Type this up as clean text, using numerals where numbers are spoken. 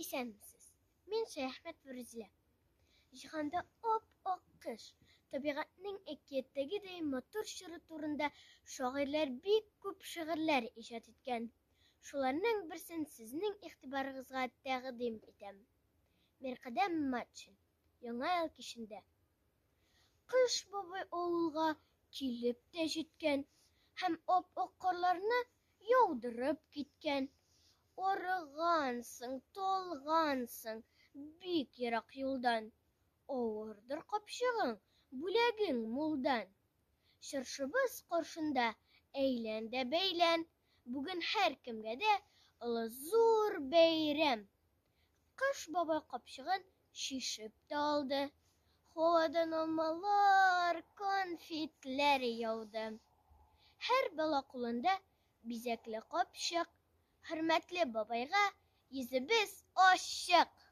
Исәнмесез. Мин Шәяхмәт Рузилә. Җиһанда ап-ак кыш, табигатьнең әкияттәгедәй матур чоры турында шагыйрьләр бик күп шигырьләр иҗат иткән. Шуларның берсен сезнең игътибарыгызга тәкъдим итәм. Миркадәм Матшин. Яңа ел кичендә. Кыш бабай авылга килеп тә җиткән һәм ап-ак карларны яудырып киткән. Арыгансың, талгансың, бик ерак юлдан. Авырдыр капчыгың, бүләгең мулдан. Чыршыбыз каршында әйлән дә бәйлән, Бүген һәркемгә дә олы зур бәйрәм. Кыш бабай капчыгын чишеп тә алды. Һавадан алмалар, конфетләр яуды. Һәр бала кулында бизәкле капчык. Хөрмәтле бабайга йөзебез ачык.